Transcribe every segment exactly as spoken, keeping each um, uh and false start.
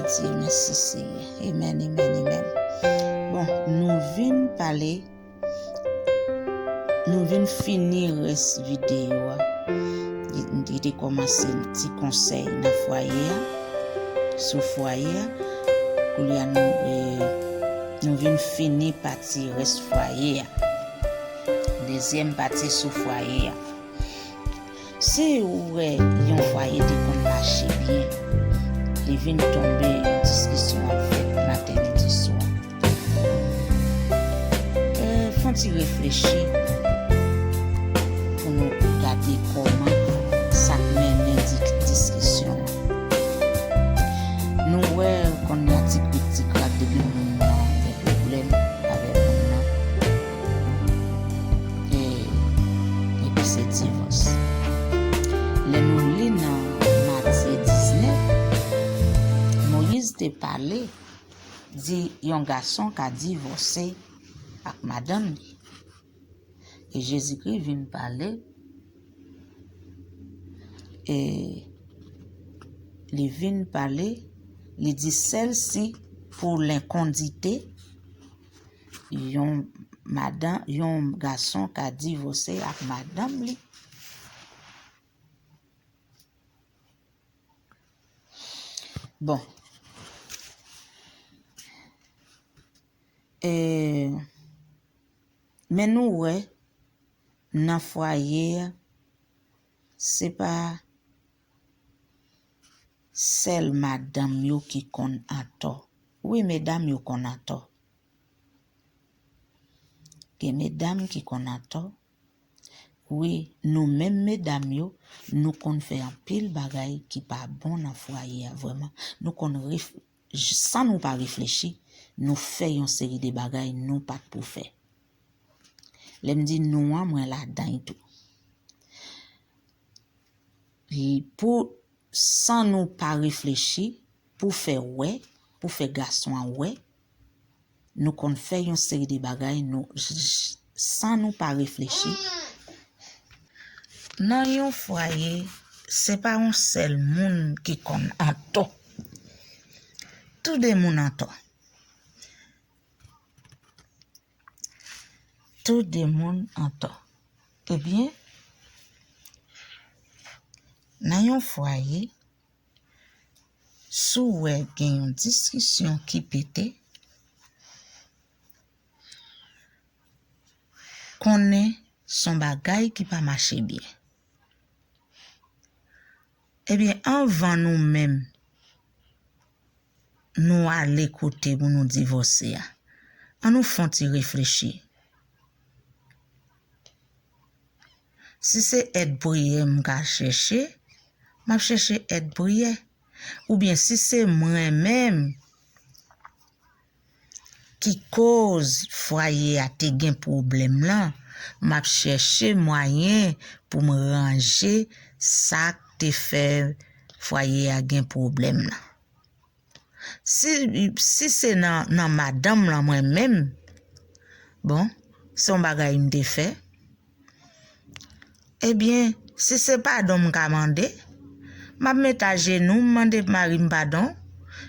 Dye, mèsi Seyè. Amen, amen, amen. Bon, nou vin pale, nou vin fini rès videyo a. Li, li te kòmanse ti konsèy nan fwaye a, sou fwaye a. Kounye a nou, eh, nou vin fini pati rès fwaye a. Dezyèm pati sou fwaye a. Si ou wè yon fwaye te konn mache byen, li vin tonbe, yon diskisyon ap fèt maten, midi, swa. Eh, fè yon ti reflechi pou nou gade kòman sa k mennen di-, diskisyon an. Nou wè kounye a ti krik ti krak depi moun nan gen pwoblèm avèk moun nan. E, epi se divòs. Lè nou li nan Matye diznèf, Moyiz te pale, di yon gason ka divòse ak madanm li. E Jezikri vin pale, e li vin pale, li di sèl si pou lenkondite, yon madan, yon gason ka divòse ak madanm li. Bon. E, men nou wè, nan fwaye a, se pa sèl madanm yo ki konn antò. Wi, medam yo konn antò. Gen medam ki konn antò. Wi, nou menm medam yo, nou konn fè anpil bagay ki pa bon nan fwaye a, vrèman. Nou konn ref-, j-, san nou pa reflechi, nou fè yon seri de bagay nou pa t pou fè. Lè m di nou an, mwen ladan l tou. Pou, san nou pa reflechi, pou fè wè, pou fè gason an wè, nou konn fè yon seri de bagay, nou, j-, j-, san nou pa reflechi. Nan yon fwaye, se pa yon sèl moun ki konn antò. Tou de moun antò. Tou de moun antò. Ebyen, nan yon fwaye, si w wè gen yon diskisyon ki pete, konnen s on bagay ki pa mache byen. Ebyen, anvan nou menm, nou ale kote pou nou divòse a, ann nou fè yon ti reflechi. Si se èd priyè m ka chèche, m ap chèche èd priyè. Oubyen si se mwen menm ki koz fwaye a te gen pwoblèm lan, m ap chèche mwayen pou m ranje sa k te fè fwaye a gen pwoblèm lan. Si, si se nan, nan madanm lan mwen menm, bon, se yon bagay m te fè. Ebyen, si se padon m ka mande, m ap met ajenou, m mande mari m padon.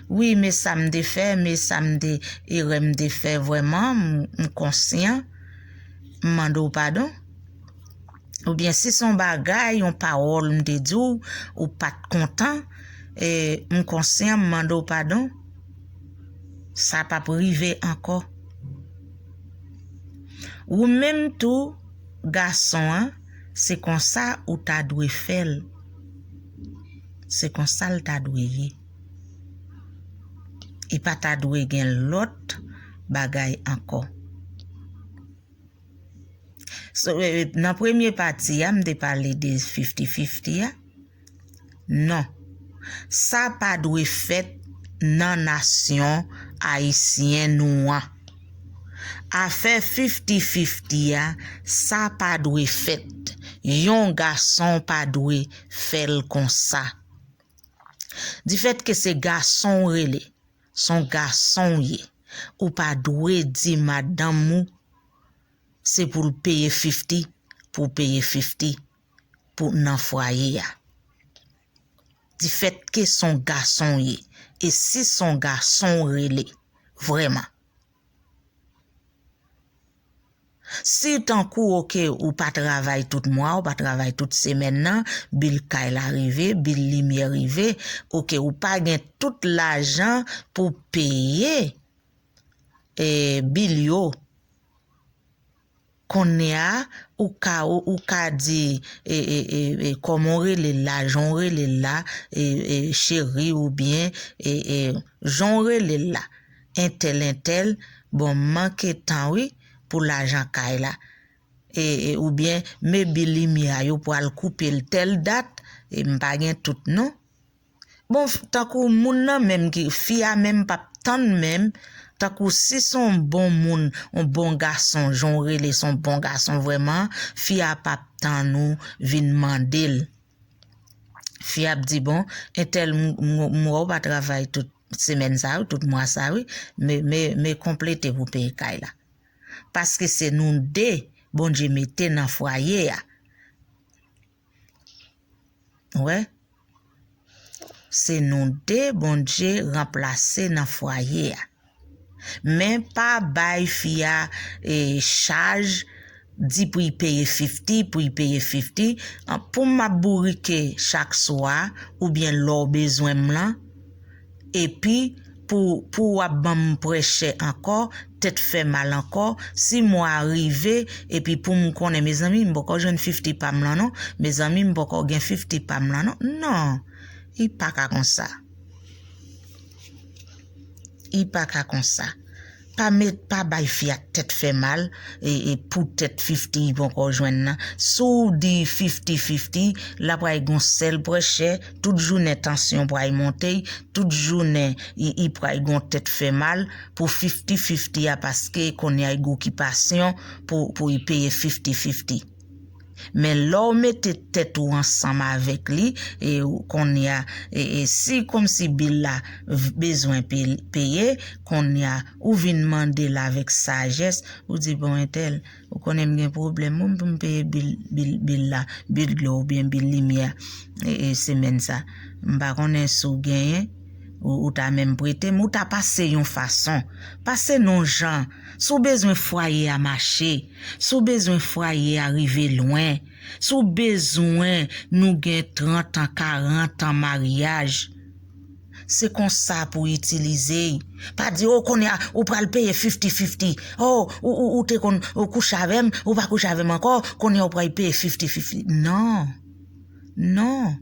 Wi, men sa m te fè, men sa m te, erè m te fè vrèman, m, m konsyan, m mande w padon. Oubyen si se yon bagay, yon pawòl m te di w, ou pa t kontan, e, m konsyan, m mande w padon. Sa p ap rive ankò. Ou menm tou, gason an, se konsa ou ta dwe fè l. Se konsa l ta dwe ye. E pa ta dwe gen lòt bagay ankò. So, eh, nan premye pati a, m te pale de fifti fifti a. Non. Sa pa dwe fèt nan nasyon ayisyen nou an. Afè fifti fifti a, sa pa dwe fèt. Yon gason pa dwe fè l konsa. Difèt ke se gason w rele, s on gason w ye, ou pa dwe di madanm ou se pou l peye fifti, pou w peye fifti pou nan fwaye a. difèt ke se yon gason w ye. E si se yon gason w rele, vrèman. Si tankou, oke, ou pa travay tout mwa, ou pa travay tout semèn nan, bil kay la rive, bil limyè rive, oke, ou pa gen tout lajan pou peye, e, bil yo. Kounye a, ou ka, ou, ou ka di, e, e, e, e, kòman w rele l la, jan w rele l la, e, e, cheri oubyen, e, e, jan w rele l la. Entèl, entèl, bon, m manke tan, wi, pou lajan kay la. E, e, oubyen, men bil limyè a, yo pral koupe l tèl dat, e, m pa gen tout, non. Bon, f-, tankou moun nan menm ki, fi a menm p ap tann menm, tankou si se yon bon moun, yon bon gason, jan w rele se yon bon gason vrèman, fi a p ap tann ou vin mande l. Fi a ap di, bon, entèl m, m, m wè w pa travay tout semèn sa yo, tout mwa sa wi, me, me, me konplete pou peye kay la. Paske se nou de Bondye mete nan fwaye a. Ou wè? Se nou de Bondye ranplase nan fwaye a. Men pa bay fi a, e, chaj, di pou y peye fifti, pou y peye fifti. An, pou m ap bourike chak swa, oubyen lè w bezwen m lan, epi pou, pou w ap ban m prè chè ankò, tèt fè mal ankò, si mwa a rive, epi pou m konnen, mezanmi, m poko jwenn fifti pa m lan non, mezanmi, m poko gen fifti pa m lan non. Non, li pa ka konsa. Li pa ka konsa. Pa met, pa bay fi a tèt fè mal, e, e poutèt fifti li poko jwenn nan. Si w di fifti fifti, l ap pral gon sèl prè chè, tout jounen tansyon pral monte, tout jounen li, li pral gon tèt fè mal pou fifti fifti a, paske kounye a li gen okipasyon pou, pou li peye fifti fifti. Men lè w mete tèt ou ansanm avèk li, e ou kounye a, e, e si kòmsi bil la v-, bezwen pe-, peye, kounye a ou vin mande l avèk sajès, ou di, bon, entèl, ou konnen m gen pwoblèm, mwen pou m peye bil, bil, bil la, bil dlo oubyen bil limyè, e, e semèn sa. M pa konnen si w genyen, ou, ou ta menm prete m, ou ta pase yon fason. Pase nan yon jan. Si w bezwen fwaye a mache, si w bezwen fwaye a rive lwen, si w bezwen nou gen trant an, karant an maryaj, se konsa pou w itilize l. Pa di, o, kounye a, ou pral peye fifti fifti. O, ou, ou, ou te konn, ou kouche avè m, ou pa kouche avè m ankò, kounye a ou pral peye fifti fifti. Non. Non.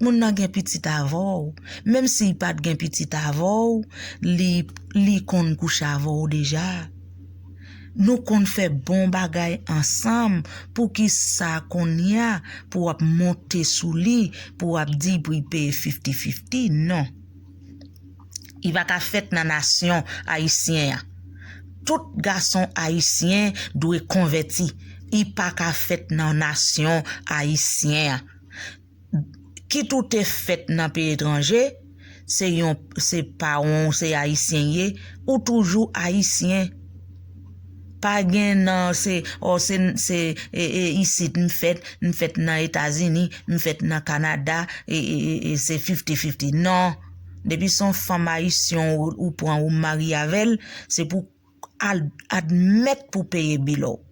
Moun nan gen pitit avè w. Menm si l pa t gen pitit avè w, li, li konn kouche avè w deja. Nou konn fè bon bagay ansanm, poukisa kounye a pou w ap monte sou li, pou w ap di pou l peye fifti fifti? Non. Li pa ka fèt nan nasyon ayisyen an. Tout gason ayisyen dwe konvèti. Li pa ka fèt nan nasyon ayisyen an. Kit ou te fèt nan peyi etranje, se yon, se paran w se ayisyen ye, ou toujou ayisyen. Pa gen nan, se, o, se, se, e, e, isit m fèt, m fèt nan Etazini, m fèt nan Kanada, e, e, e, e, se fifti fifti. Non. Depi se yon fanm ayisyen ou, ou pran ou marye avè l, se pou al-, admèt pou peye bil ou.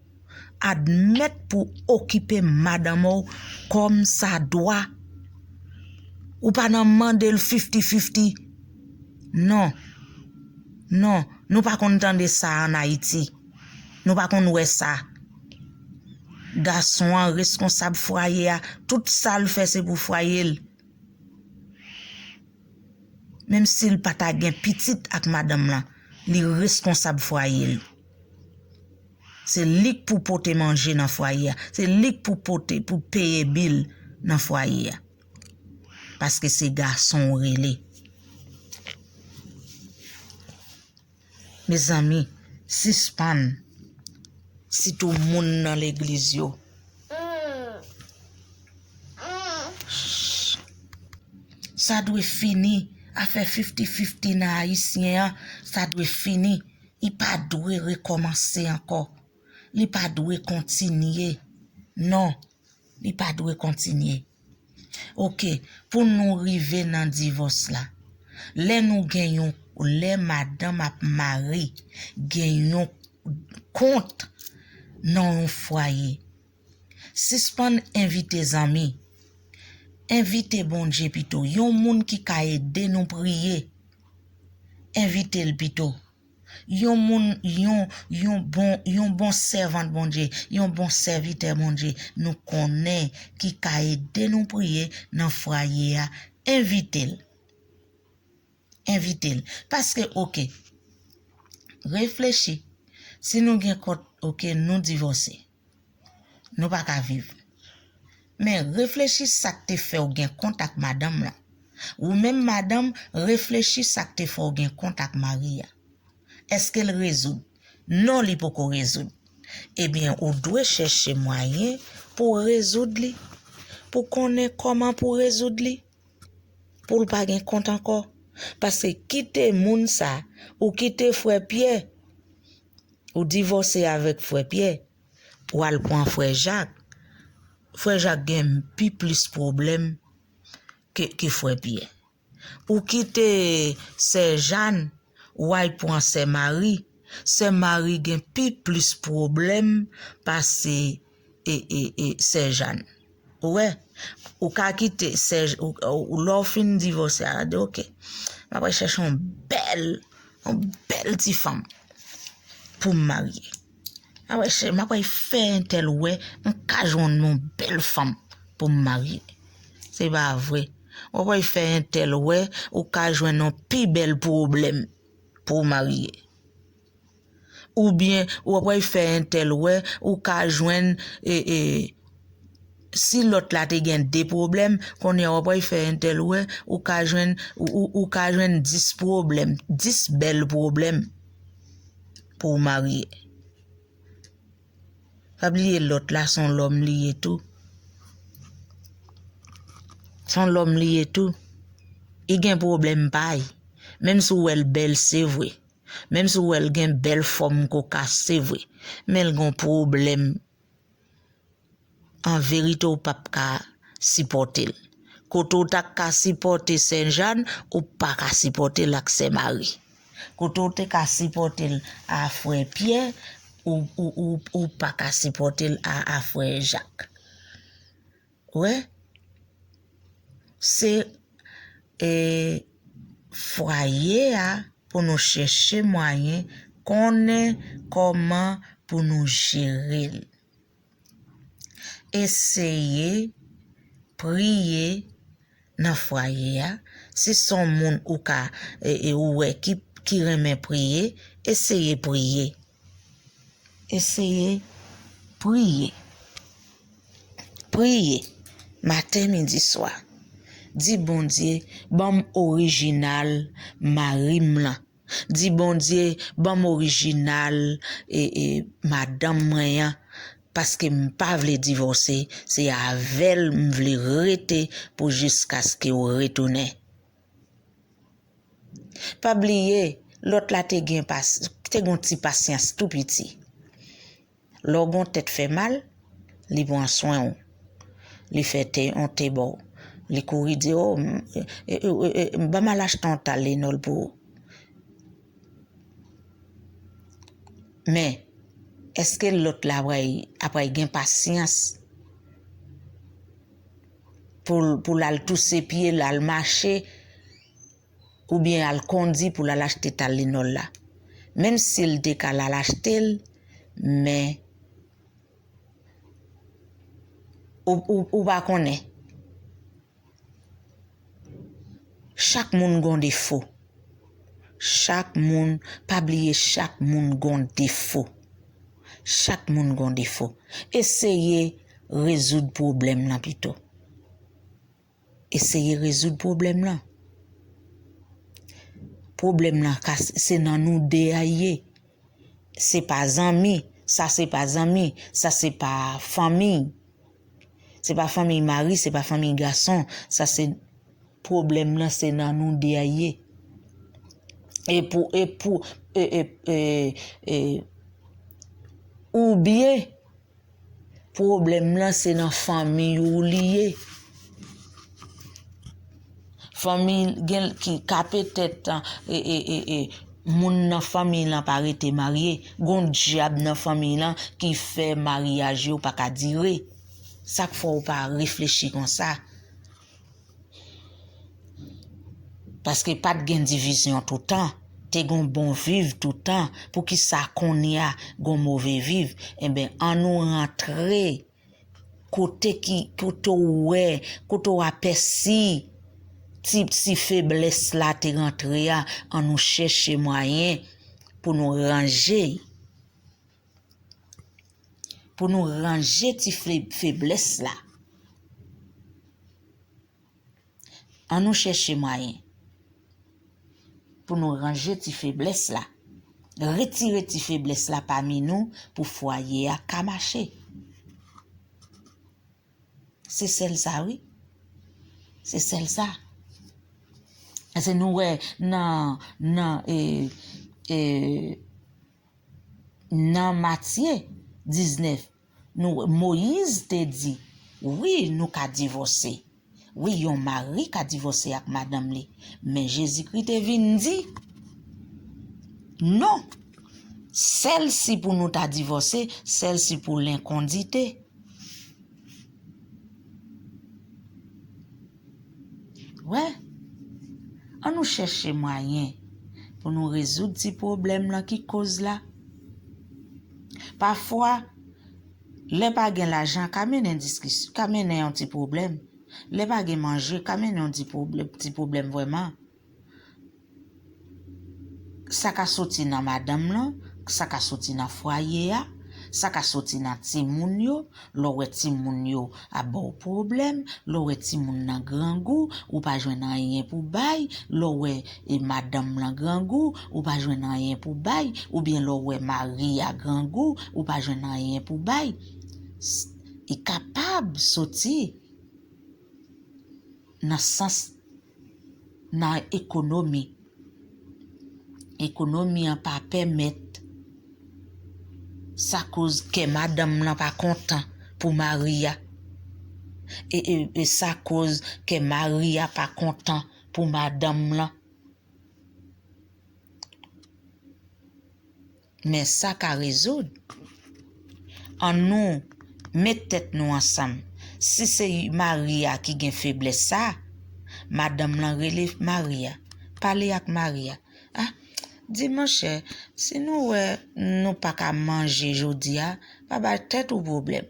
Admèt pou okipe madanm ou kòm sa dwa. Ou pa nan mande l fifti fifti. Non. Non. Nou pa konn tande sa ann Ayiti. Nou pa konn wè sa. Gason an reskonsab fwaye a. Tout sa l fè se pou fwaye l. Menm si l pa ta gen pitit ak madanm lan, li reskonsab fwaye l. Se li k pou pote manje nan fwaye a. Se li k pou pote, pou peye bil nan fwaye a. Paske se gason w rele. Mezanmi, sispann. Sitou moun nan legliz yo. Sa dwe fini. Afè fifti fifti nan ayisyen an, sa dwe fini. Li pa dwe rekòmanse ankò. Li pa dwe kontinye. Non, li pa dwe kontinye. Ok, pou nou rive nan divòs la, lè nou gen yon, lè madanm ak mari gen yon kont nan yon fwaye, sispann envite zanmi. Envite Bondye pito. Yon moun ki ka ede nou priye, envite l pito. Yon moun, yon, yon bon, yon bon sèvant Bondye, yon bon sèvitè Bondye, nou konnen ki ka ede nou priye nan fwaye a, envite l. Envite l. Paske, ok, reflechi. Si nou gen kont, ok, nou divòse. Nou pa ka viv. Men reflechi sa k te fè w gen kont ak madanm lan. Ou menm madanm, reflechi sa k te fè w gen kont ak mari a. Èske l rezoud? Non, li poko rezoud. Ebyen, ou dwe chèche mwayen pou w rezoud li, pou konnen kòman pou w rezoud li, pou l pa gen kont ankò. Paske kite moun sa, ou kite frè Pyè, ou divòse avèk frè Pyè, w al pran frè Jak. Frè Jak gen pi plis pwoblèm ke, ke frè Pyè. Ou kite sè Jàn, w al pran sè Mari. Sè Mari gen pi plis pwoblèm pase e, e, e, sè Jàn. Ou wè? Ou ka kite sè, ou, ou, lè w fin divòse a, di, ok, m ap al chèche yon bèl, yon bèl ti fanm pou m marye. M ap al chè-, m ap al fè entèl wè, m ka jwenn yon bèl fanm pou m marye. Se pa vre. W ap al fè entèl wè, ou ka jwenn yon pi bèl pwoblèm pou w marye. Oubyen, w ap al fè entèl wè, ou ka jwenn, e, e, si lòt la te gen de pwoblèm, kounye a w ap al fè entèl wè, ou ka jwenn, ou, ou, ou ka jwenn dis pwoblèm, dis bèl pwoblèm pou w marye. Pa bliye lòt la, se yon lòm li ye tou. Se yon lòm li ye tou. Li gen pwoblèm pa l. Menm si w wè l bèl, se vre. Menm si w wè l gen bèl fòm kokas, se vre. Men l gen yon pwoblèm. An verite, w p ap ka sipòte l. Kote w ta ka sipòte sè Jàn, ou pa ka sipòte l ak sè Mari. Kote w te ka sipòte l a frè Pyè, ou, ou, ou, ou pa ka sipòte l a, a frè Jak. Wè? Se, e, fwaye a pou nou chèche mwayen konnen kòman pou nou jere l. Eseye priye nan fwaye a. Si se yon moun ou ka, e, e, ou wè ki, ki renmen priye, eseye priye. Eseye priye. Priye maten, midi, swa. Di Bondye, ban m orijinal mari m lan. Di Bondye, ban m orijinal, e, e, madanm mwen an, paske m pa vle divòse, se avè l m vle rete pou jiskaske w retounen. Pa bliye, lòt la te gen pas-, te gen yon ti pasyans tou piti. Lè w gen yon tèt fè mal, li pran swen w. Li fè te, yon te ba w. Li kouri di, "O, m, e, e, e, e, ban m al achte yon Tylenol pou ou." Men, èske lòt la ap pral, ap pral gen pasyans pou l, pou l al touse pye l, al mache, oubyen al kondi pou l al achte Tylenol la? Menm si l te ka al achte l, men ou, ou, ou pa konnen. Chak moun gon defo. Chak moun, pa bliye, chak moun gon defo. Chak moun gon defo. Eseye rezoud pwoblèm nan pito. Eseye rezoud pwoblèm nan. Pwoblèm nan ka, se nan nou de a ye. Se pa zanmi, sa se pa zanmi, sa se pa fanmi. Se pa fanmi mari, se pa fanmi gason, sa se pwoblèm nan, se nan nou de a ye. E pou, e pou, e, e, e, e, oubyen, pwoblèm nan se nan fanmi ou li ye. Fanmi gen ki ka petèt, e, e, e, e, moun nan fanmi lan pa rete marye. Gon dyab nan fanmi lan ki fè maryaj yo pa ka dire. Sa k fè w pa reflechi konsa? Paske pa t gen divizyon toutan. Te gon bon viv toutan. Poukisa kounye a gon move viv? Enben, ann nou rantre kote ki, kote w wè, kote w apèsi ti, ti feblès la te rantre a, ann nou chèche mwayen pou nou ranje, pou nou ranje ti fe-, feblès la. Ann nou chèche mwayen pou nou ranje ti feblès la. Retire ti feblès la pami nou pou fwaye a ka mache. Se sèl sa, wi. Se sèl sa. Paske nou wè nan, nan, e, e, nan Matye diznèf, nou, Moyiz te di, wi, nou ka divòse. Wi, yon mari ka divòse ak madanm li. Men Jezikri te vin di, non. Sèl si pou nou ta divòse, sèl si pou lenkondite. Wè, ann nou chèche mwayen pou nou rezoud ti pwoblèm lan ki koz la. Pafwa, lè pa gen lajan, ka mennen diskis-, ka mennen yon ti pwoblèm. Lè pa gen manje, ka mennen yon ti pwoblèm, ti pwoblèm vrèman. Sa ka soti nan madanm lan, sa ka soti nan fwaye a, sa ka soti nan timoun yo, lè w wè timoun yo ap ba w pwoblèm, lè w wè timoun nan grangou, ou pa jwenn anyen pou bay, lè w wè, e, madanm lan grangou, ou pa jwenn anyen pou bay, oubyen lè w wè mari a grangou, ou pa jwenn anyen pou bay. S-, li kapab soti nan sans, nan ekonomi. Ekonomi an pa pèmèt. Sa koz kè madanm lan pa kontan pou mari a. E, e, e sa koz kè mari a pa kontan pou madanm lan. Men sa ka rezoud. Ann nou met tèt nou ansanm. Si se mari a ki gen feblès sa, madanm lan rele mari a. Pale ak mari a. A, di, monchè, si nou wè nou pa ka manje jodi a, pa bay tèt ou pwoblèm.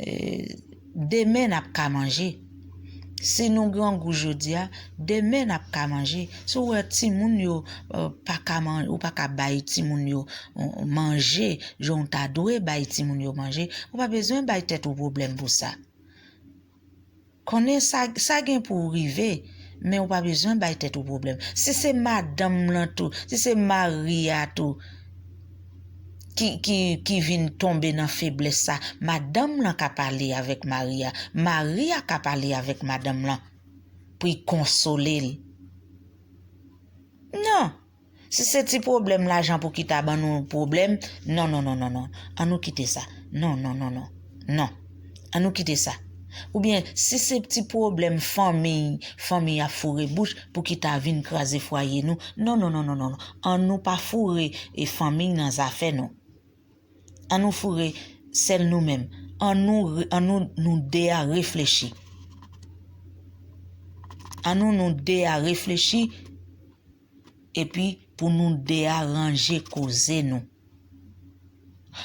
E, demen n ap ka manje. Si nou grangou jodi a, demen n ap ka manje. Si w wè timoun yo, e, pa ka man-, ou pa ka bay timoun yo, e, manje, jan w ta dwe bay timoun yo manje, ou pa bezwen bay tèt ou pwoblèm pou sa. Konnen sa, sa gen pou w rive, men ou pa bezwen bay tèt ou pwoblèm. Si se madanm lan tou, si se mari a tou, ki, ki, ki vin tonbe nan feblès sa, madanm lan ka pale avèk mari a, mari a ka pale avèk madanm lan pou y konsole l. Non. Si se ti pwoblèm lajan pou ki ta ban nou pwoblèm, non, non, non, non, non. An nou kite sa. Non, non, non, non. Non. An nou kite sa. Oubyen, si se ti pwoblèm fanmi, fanmi ap foure bouch pou ki ta vin kraze fwaye nou. Non, non, non, non, non, non. An nou pa foure e fanmi nan zafè nou. An nou foure sèl nou menm. An nou re-, an nou, nou de a reflechi. An nou, nou de a reflechi, epi pou nou de a ranje koze nou.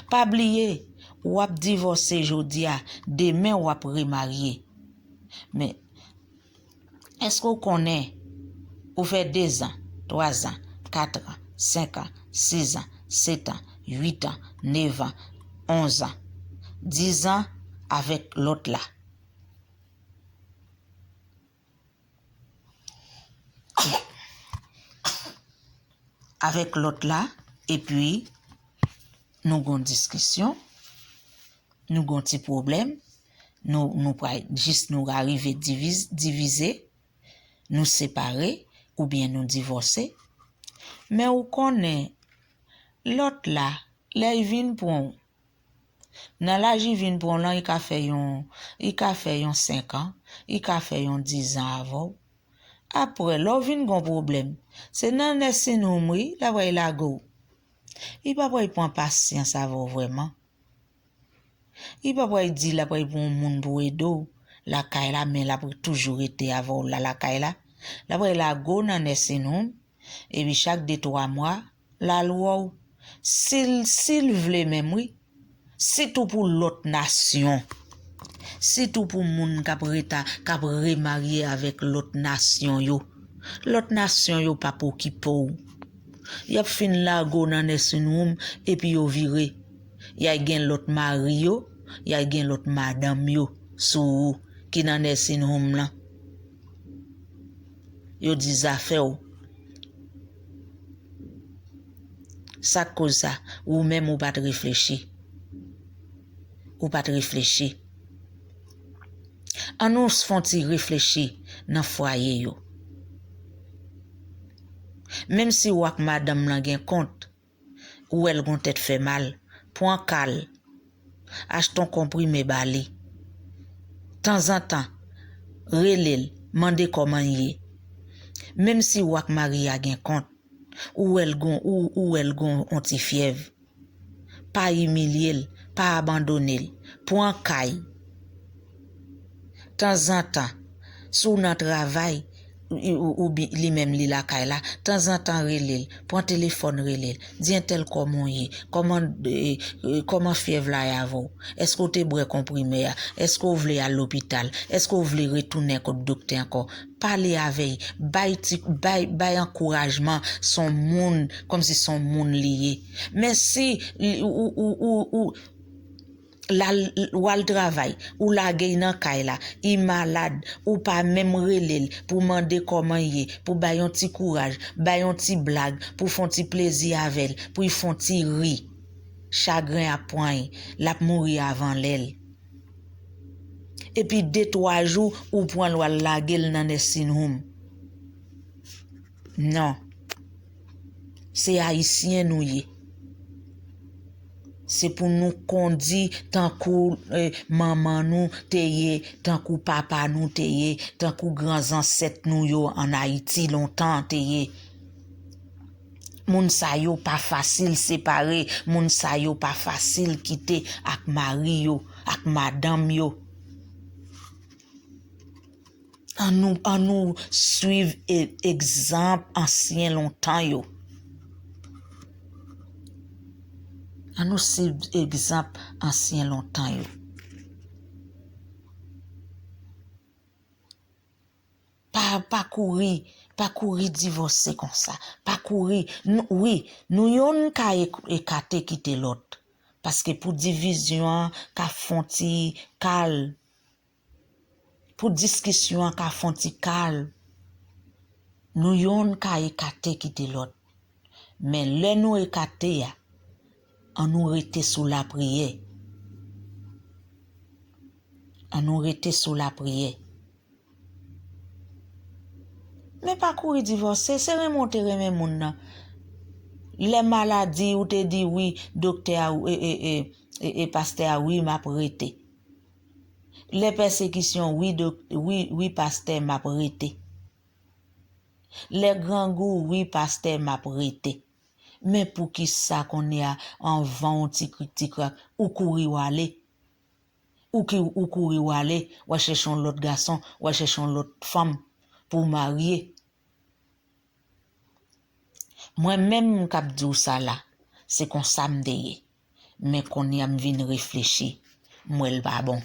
Pa bliye, w ap divòse jodi a, demen w ap remarye. Men, èske w konnen ou fè dezan, twazan, katran, senkan, sizan, setan, uitan, nevan, onzan, dizan avèk lòt la? Avèk lòt la, epi nou gon diskisyon, nou gon ti pwoblèm, nou, nou pral jis nou arive diviz-, divize, nou separe, oubyen nou divòse. Men ou konnen, lòt la, lè l vin pran w, nan laj li vin pran w lan, li ka fè yon, li ka fè yon senk an, li ka fè yon dizan avè w. Apre, lè w vin gen yon pwoblèm, se nan nursing home, wi, l ap pral lage w. Li p ap pral pran pasyans avè w vrèman. Li p ap pral di l ap pral pran yon moun pou ede w lakay la, men l ap toujou rete avè w la lakay la. L ap pral lage w nan nursing home, epi chak de twa mwa, l al wè w. Si l, si l vle menm, wi. Sitou pou lòt nasyon. Sitou pou moun k ap reta, k ap remarye avèk lòt nasyon yo. Lòt nasyon yo p ap okipe w. Y ap fin lage w nan nursing home, epi yo vire. Y a gen lòt mari yo, y a gen lòt madanm yo sou ou ki nan nursing home lan. Yo di zafè w. Sa k koz sa? Ou menm ou pa t reflechi. Ou pa t reflechi. Ann nou fè yon ti reflechi nan fwaye yo. Menm si w ak madanm lan gen kont, ou wè l gon tèt fè mal, pran ka l, achte yon konprime ba li. Tanzantan, rele l, mande kòman l ye. Menm si w ak mari a gen kont, ou wè l gon, ou, ou wè l gon yon ti fyèv. Pa imilye l, pa abandone l. Pran ka l. Tanzantan, si w nan travay, ou, ou, ou bi-, li menm li lakay la, tanzantan rele l, pran telefòn rele l, di entèl kòman w ye, kòman, e, e, kòman fyèv la ye avè w, èske w te bwè konprime a, èske w vle al lopital, èske w vle retounen kot doktè ankò, pale avè l, bay ti, bay, bay ankourajman, se yon moun, kòmsi se yon moun li ye. Men si li, ou, ou, ou, ou, l al, w al travay, ou lage l nan kay la, li malad, ou pa menm rele l pou mande kòman l ye, pou bay yon ti kouraj, bay yon ti blag, pou fè yon ti plezi avè l, pou l fè yon ti ri. Chagren ap pran l, l ap mouri avan lè l. Epi de twa jou, ou pran l, w al lage l nan nursing home. Non. Se Ayisyen nou ye. Se pou nou kondi tankou, eh, manman nou te ye, tankou papa nou te ye, tankou gran zansèt nou yo ann Ayiti lontan te ye. Moun sa yo pa fasil separe, moun sa yo pa fasil kite ak mari yo, ak madanm yo. Ann nou, ann nou swiv e-, egzanp ansyen lontan yo. Ann nou swiv egzanp ansyen lontan yo. Pa, pa kouri, pa kouri divòse konsa. Pa kouri. Nou, wi, nou yonn ka ek-, ekate kite lòt. Paske pou divizyon an ka fè yon ti kalm, pou diskisyon an ka fè yon ti kalm, nou yonn ka ekate kite lòt. Men lè nou ekate a, ann nou rete sou lapriyè. Ann nou rete sou lapriyè. Men pa kouri divòse, se renmen w te renmen moun nan. Lè maladi, ou te di wi, doktè a, e, e, e, e, e pastè a, wi, m ap rete. Lè pèsekisyon, wi, dok-, wi, wi, pastè, m ap rete. Lè grangou, wi, pastè, m ap rete. Men poukisa kounye a, anvan yon ti krik ti krak, ou kouri w ale? Ou ki, ou kouri w ale, w al chèche yon lòt gason, w al chèche yon lòt fanm pou w marye? Mwen menm m k ap di w sa la, se konsa m te ye. Men kounye a m vin reflechi, m wè l pa bon.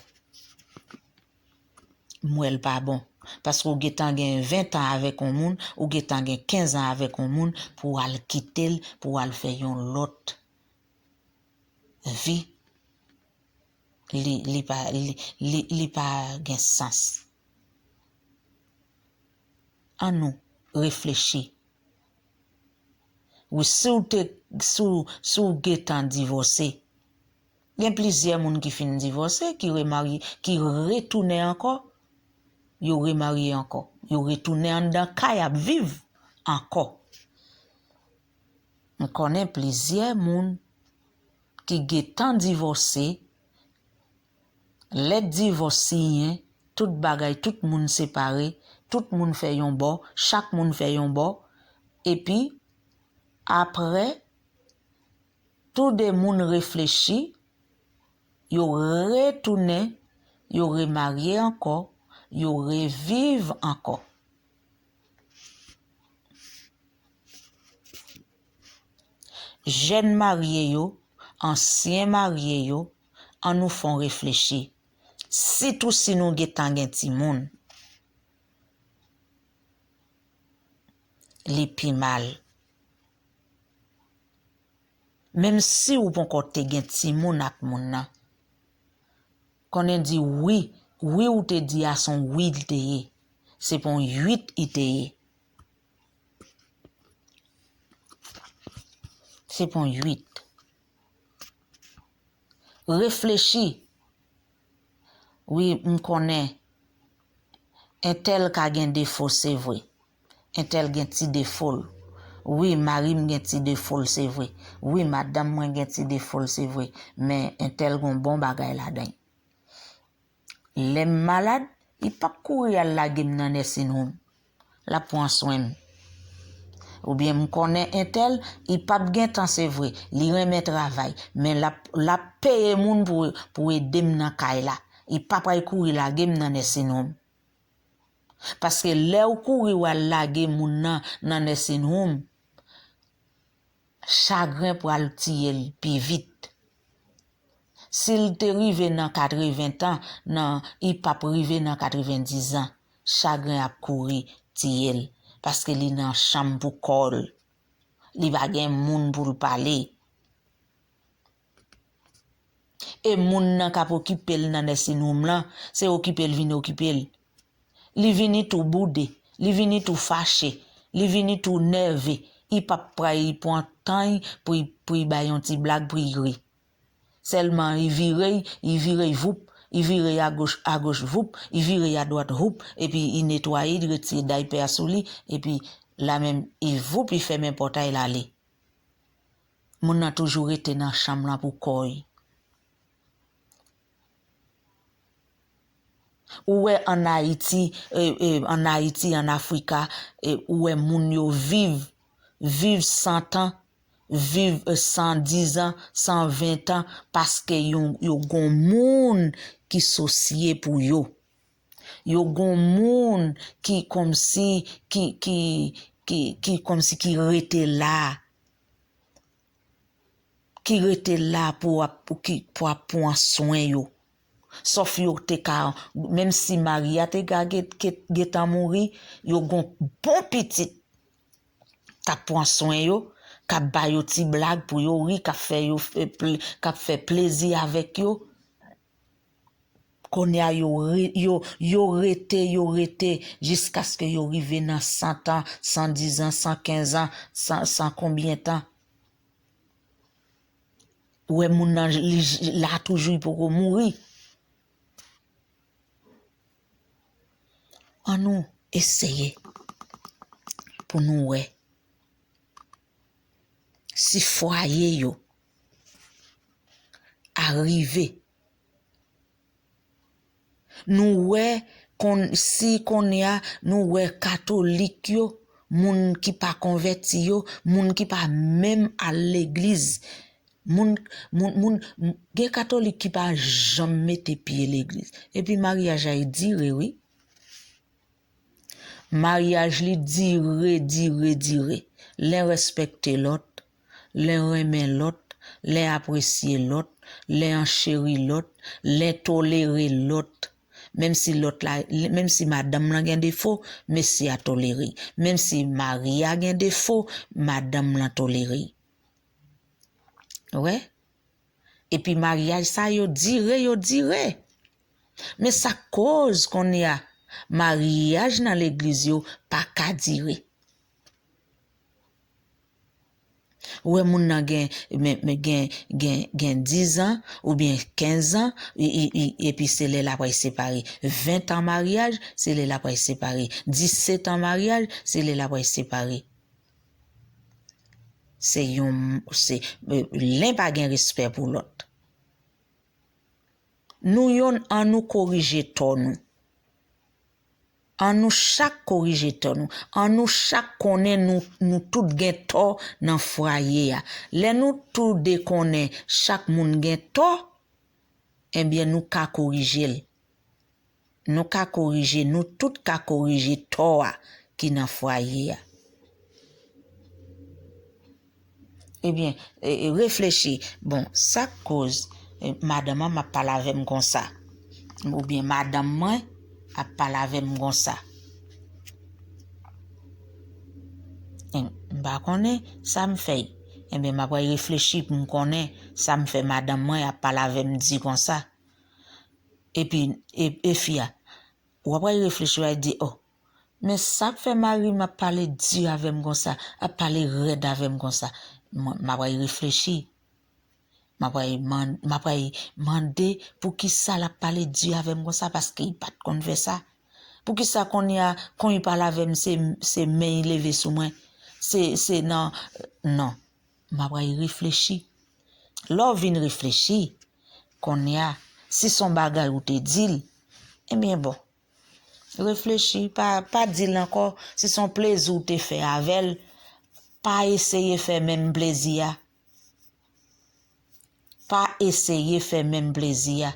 M wè l pa bon. Paske w gentan gen ven tan avèk yon moun, ou gentan gen kenz an avèk yon moun, pou w al kite l, pou w al fè yon lòt vi. Li, li pa, li, li, li pa gen sans. Ann nou reflechi. Wi, si w te, si w, si w gentan divòse, gen plizyè moun ki fin divòse, ki remarye, ki retounen ankò, yo remarye ankò, yo retounen anndan kay ap viv ankò. M konnen plizyè moun ki gentan divòse, lèt divòs siyen, tout bagay, tout moun separe, tout moun fè yon bò, chak moun fè yon bò, epi apre, tou de moun reflechi, yo retounen, yo remarye ankò, yo reviv ankò. Jèn marye yo, ansyen marye yo, ann nou fè on reflechi. Sitou si nou gentan gen timoun, li pi mal. Menm si ou poko te gen timoun ak moun nan, konnen di wi, wi ou te di a se on wi l te ye. Se pa on uit i te ye. Se pa on uit. Reflechi. Wi, m konnen entèl ka gen defo, se vre. Entèl gen ti defo l. Wi, mari m gen ti defo l, se vre. Wi, madanm mwen gen ti defo l, se vre. Men entèl gon bon bagay ladan l. Lè m malad, li p ap kouri al lage m nan nursing home. L ap pran swen m. Oubyen m konnen entèl, li p ap gen tan, se vre, li renmen travay, men l ap, l ap peye moun pou, pou ede m nan kay la. Li pa pral kouri lage m nan nursing home. Paske lè w kouri w al lage moun nan nan nursing home, chagren pral tiye l pi vit. Si l te rive nan katreven tan, nan, li p ap rive nan katrevendiz an. Chagren ap kouri tiye l, paske li nan chanm pou kò l. Li pa gen moun pou l pale. E moun nan k ap okipe l nan nursing home lan, se okipe l vin okipe l. Li vini tou boude, li vini tou fache, li vini tou nève. Li p ap pran, li pran tan l pou l, pou l bay yon ti blag pou l ri. Sèlman, li vire, li vire, voup, li vire agoch, agoch, voup, li vire adwat, voup, epi li netwaye, li retire daypè a sou li, epi la menm, li voup, li fèmen pòtay, l ale. Moun nan toujou rete nan chanm lan pou kò l. Ou wè ann Ayiti, e, e, ann Ayiti, ann Afrika, e, ou wè moun yo viv, viv san tan, viv, e, san diz an, san ven tan, paske yo, yo gon moun ki sosye pou yo. Yo gon moun ki kòmsi, ki, ki, ki, ki kòmsi ki rete la. Ki rete la pou ap, pou ki, pou ap pran swen yo. Sòf yo te ka, menm si mari a te ka gen, gen, gentan mouri, yo gon bon pitit k ap pran swen yo, k ap ba yo ti blag pou yo ri, k ap fè yo fè ple-, k ap fè plezi avèk yo. Kounye a, yo re-, yo, yo rete, yo rete, jiskaske yo rive nan san tan, san diz an, san kenz an, san, san konbyen tan. Ou wè moun nan, li j-, la toujou, li poko mouri. An nou eseye pou nou wè si fwaye yo a rive. Nou wè, kon, si kounye a, nou wè katolik yo, moun ki pa konvèti yo, moun ki pa menm al legliz, moun, moun, moun, m-, gen katolik ki pa janm mete pye legliz. Epi maryaj la, e dire, wi. Maryaj li dire, dire, dire. Len respekte lòt, len renmen lòt, len apresye lòt, len ancheri lòt, len tolere lòt. Menm si lòt la, menm si madanm lan gen defo, mesye a tolere. Menm si mari a gen defo, madanm lan tolere. Ou wè? Epi maryaj sa yo dire, yo dire. Men sa k koz kounye a, maryaj nan legliz yo pa ka dire. Ou wè moun nan gen, men, men gen, gen, gen diz an oubyen kenz an, i, i, i, epi se lè l ap pral separe. Ven tan maryaj, se lè l ap pral separe. Disèt an maryaj, se lè l ap pral separe. Se yon, se, e, len pa gen respè pou lòt. Nou yonn, an nou korije tò nou. An nou chak korije tò nou. An nou chak konnen nou, nou tout gen tò nan fwaye a. Lè nou toude konnen chak moun gen tò, ebyen, nou ka korije l. Nou ka korije, nou tout ka korije tò a ki nan fwaye a. Ebyen, e, e, reflechi. Bon, sa k koz, e, madanm an ap pale avè m konsa? Oubyen madanm mwen ap pale avè m konsa? E, m pa konnen sa m fè. Ebyen, m ap reflechi pou m konnen sa m fè madanm mwen ap pale avè m di konsa. Epi, e, e fi a, w ap reflechi, w ap di, oh, men sa k fè mari m ap pale di avè m konsa, ap pale rèd avè m konsa? M, m ap reflechi. M ap, man-, m ap mande poukisa l ap pale di avè m konsa, paske li pa t konn fè sa. Poukisa kounye a, kon li pale avè m, se, se men li leve sou mwen? Se, se nan, non. M ap reflechi. Lè w vin reflechi, kounye a, si se yon bagay ou te di l, ebyen bon, reflechi, pa, pa di l ankò. Si se yon plezi w te fè avè l, pa eseye fè menm plezi a. Pa eseye fè menm plezi a.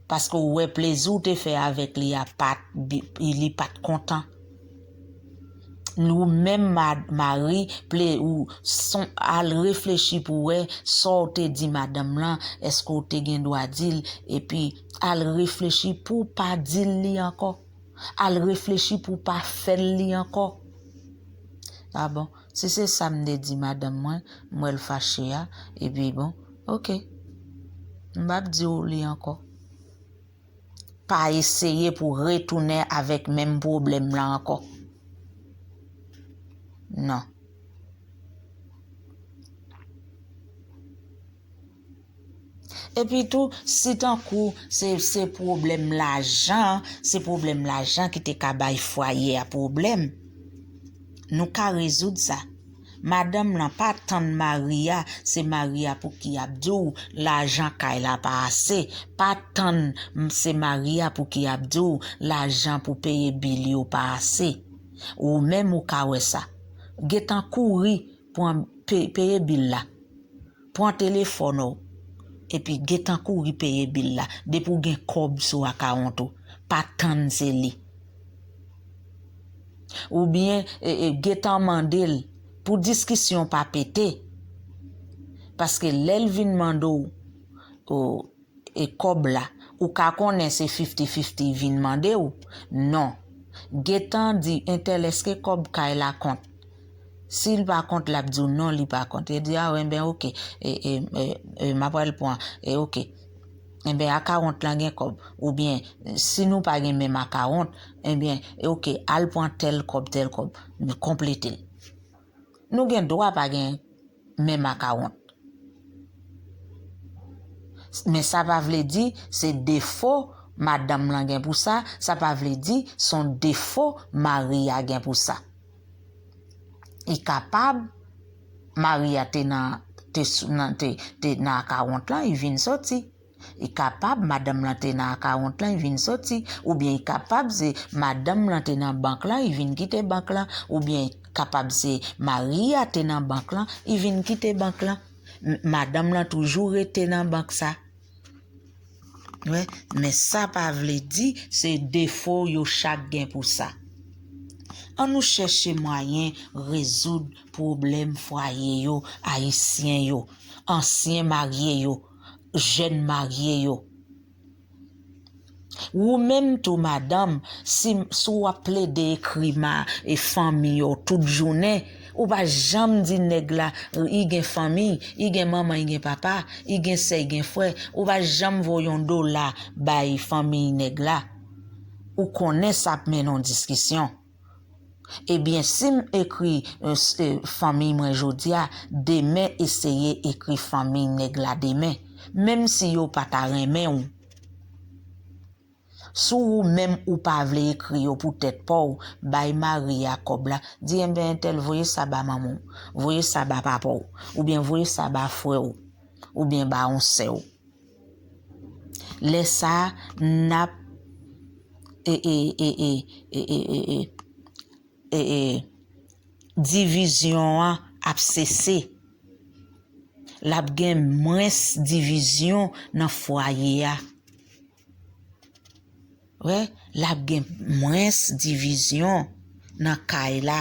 Paske w wè plezi w te fè avèk li a pa t bi-, li pa t kontan. Ou menm ma-, mari, ple-, ou son, al reflechi pou wè sa w te di madanm lan, èske w te gen dwa di l, epi al reflechi pou w pa di l li ankò. Al reflechi pou w pa fè l li ankò. A bon, si se sa m te di madanm mwen, m wè l fache a, epi bon, oke. M p ap di w li ankò. Pa eseye pou w retounen avèk menm pwoblèm lan ankò. Non. Epi tou, si tankou se, se pwoblèm lajan, se pwoblèm lajan ki te ka bay fwaye a pwoblèm, nou ka rezoud sa. Madanm lan, pa tann mari a, se mari a pou ki ap di w lajan kay la pa ase. Pa tann se mari a pou ki ap di w lajan pou peye bil yo pa ase. Ou menm ou ka wè sa. Gentan kouri pran pe-, peye bil la. Pran telefòn ou, epi gentan kouri peye bil la. Depi w gen kòb sou akawont ou, pa tann se li. Oubyen, e, e, gentan mande l pou diskisyon pa pete. Paske lè l vin mande w, o, e kòb la, ou ka konnen se fifty fifty vin mande w. Non. Gentan di, entèl, èske kòb kay la kont? Si l pa kont, l ap di w non, li pa kont. E di, a, enben, oke, e, e, e, e, m ap al pran, e, oke. Enben, akawont lan gen kòb. Oubyen, si nou pa gen menm akawont, enben, e, oke, al pran tèl kòb, tèl kòb. Konplete l. Nou gen dwa pa gen menm akawont. Men sa pa vle di se defo madanm lan gen pou sa, sa pa vle di se yon defo mari a gen pou sa. Li kapab mari a te nan, te sou, nan, te, te nan akawont lan, li vin soti. Li kapab madanm lan te nan akawont lan, li vin soti, oubyen li kapab se madanm lan te nan bank lan, li vin kite bank lan, oubyen li kapab se mari a te nan bank lan, li vin kite bank lan. M-, madanm lan toujou rete nan bank sa. Wè, men sa pa vle di se defo yo chak gen pou sa. Ann nou chèche mwayen rezoud pwoblèm fwaye yo, ayisyen yo, ansyen marye yo, jèn marye yo. Ou menm tou, madanm, si, si w ap plede ekri ma-, e fanmi w tout jounen, ou pa janm di nèg la, li gen fanmi, li gen manman, li gen papa, li gen sè, li gen frè, ou pa janm voye yon dola bay fanmi nèg la. Ou konnen sa ap mennen yon diskisyon. Ebyen, si m ekri, e, s-, e, fanmi mwen jodi a, demen eseye ekri fanmi nèg la demen. Menm si yo pa ta renmen w. Si ou menm ou pa vle ekri yo pou tèt pa w, bay mari a kòb la. Di, enben, entèl, voye sa ba manman w, voye sa ba papa w, oubyen voye sa ba frè w, oubyen ba yon sè w. Lè sa a, n ap e, e, e, e, e, e, e, e, e, divizyon an ap sese. L ap gen mwens divizyon nan fwaye a. Wè, l ap gen mwens divizyon nan kay la.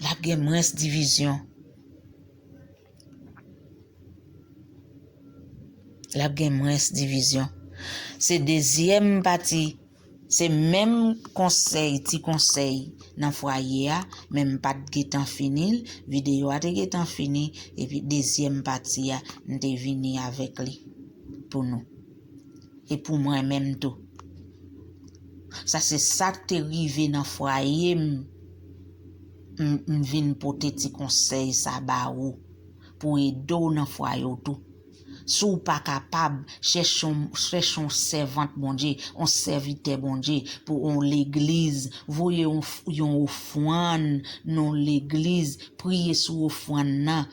L ap gen mwens divizyon. L ap gen mwens divizyon. Se dezyèm pati, se menm konsèy, ti konsèy nan fwaye a, men m pa t gentan fini l. Videyo a te gentan fini, epi dezyèm pati a, m te vini avèk li pou nou. E pou mwen menm tou. Sa se sa k te rive nan fwaye m. M, m vin pote ti konsèy sa ba ou pou ede w nan fwaye w tou. Si w pa kapab, chèche yon, chèche yon sèvant Bondye, yon sèvitè Bondye, pou yon legliz, voye yon, yon ofrann nan yon legliz, priye sou ofrann nan.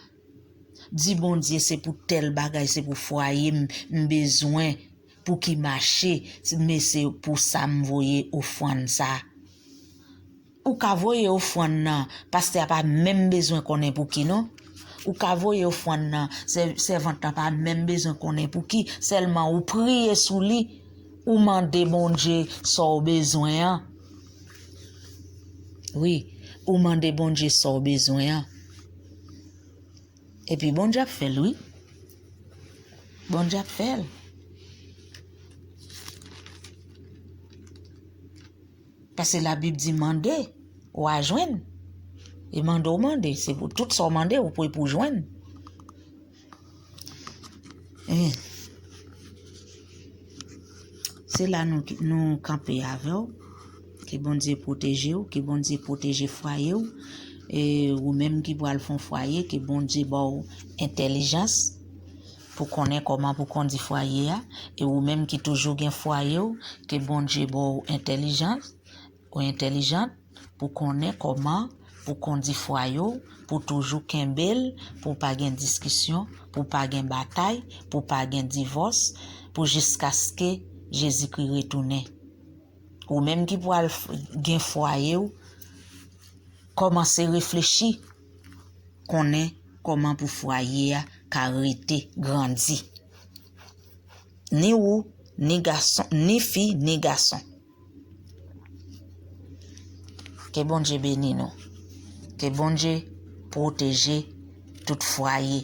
Di Bondye, se pou tèl bagay, se pou fwaye m, m bezwen pou ki mache, men se pou sa m voye ofrann sa. Ou ka voye ofrann nan, pastè a pa menm bezwen konnen pou ki non. Ou ka voye ofrann nan, sè-, sèvant lan pa menm bezwen konnen pou ki, sèlman ou priye sou li, ou mande Bondye sa w bezwen an. Wi, ou mande Bondye sa w bezwen an. Epi Bondye ap fè l, wi. Bondye ap fè l. Paske Labib di, mande, w a jwenn. E mande w mande, se pou tout sa w mande, ou pou, pou jwenn. Amen. Se la nou, nou kanpe avè w. Ke Bondye pwoteje w, ke Bondye pwoteje fwaye w. E ou menm ki pral fè yon fwaye, ke Bondye ba w entèlijans pou konnen kòman pou kondi fwaye a. E ou menm ki toujou gen fwaye w, ke Bondye ba w entèlijans, ou entèlijant, pou konnen kòman pou kondi fwaye w, pou toujou kenbe l, pou pa gen diskisyon, pou pa gen batay, pou pa gen divòs, pou jiskaske Jezikri retounen. Ou menm ki pral f-, gen fwaye w, kòmanse reflechi, konnen kòman pou fwaye a ka rete grandi. Ni ou, ni gason, ni fi, ni gason. Ke Bondye beni nou. Ke Bondye pwoteje tout fwaye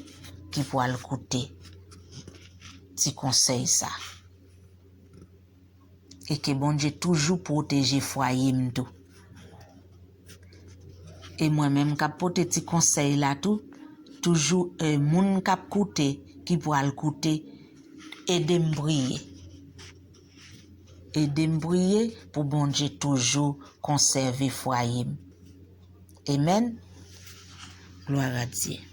ki pral koute ti konsèy sa. E ke Bondye toujou pwoteje fwaye m tou. E mwen menm k ap pote ti konsèy la tou, toujou, e, moun k ap koute, ki pral koute, ede m priye. Ede m priye pou Bondye toujou konsève fwaye m. Amen. Glwa a Dye.